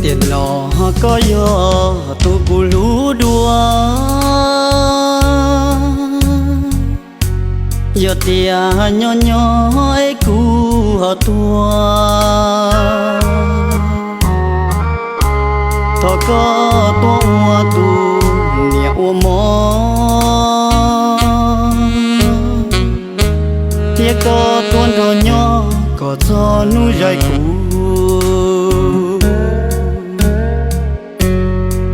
Tiam no koj yog tus kuv hlub dua, yog tias nyob nyob es kuv ho tuag, thov koj tuaj ua tus niam ua mov, thiab koj tuaj nrog nyob kom txog hnub zais kuv.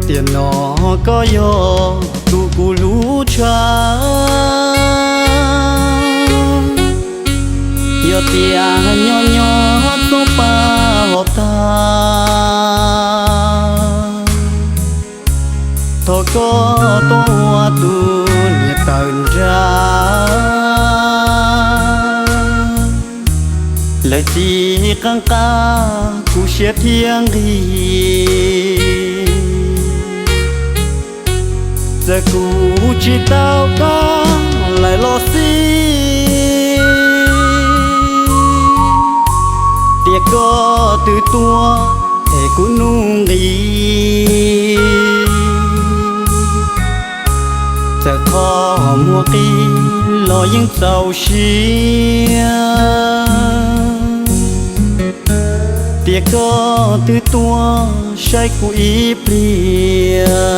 Tiam no koj yog tus kuv hlub tshaj, yog tias nyob nyob txoj pa ho tag, thov koj tuaj ua tus niam tawm nrag. Lawv txiv qab qab kuv siab thiab nqig, txawm kuv tsis tau koj lawm los xij, tiam koj twb tuaj es kuv nuj nqis. Txawm qhov muag qis los yeej txaus siab, tiam koj twb tuaj saib kuv ib pliag.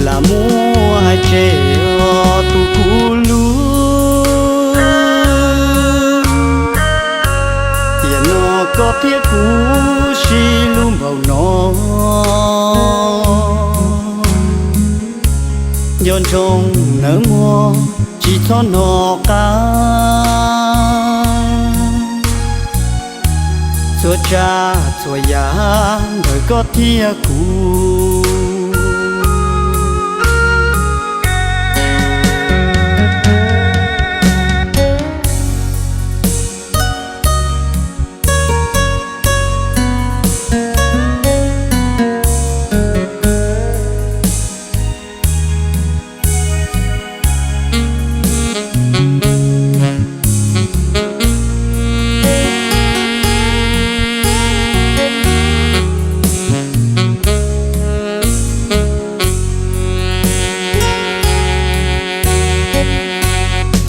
Lam muab hais tseg os tus kuv hlub, tiam no koj thiab kuv sib hlub npaum no. Nco ntsoov nawb mog, tsis txhob hnov qab txhua tsav txhua yam ntawm koj thiab kuv.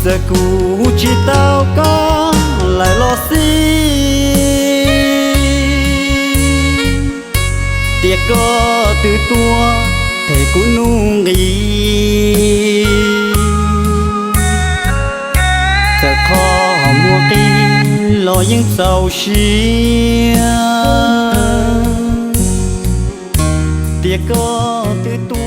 Txawm kuv tsis tau koj lawm los xij, tiam koj twb tuaj es kuv nuj nqis. Txawm qhov muag qis los yeej txaus siab, tiam koj twb tuaj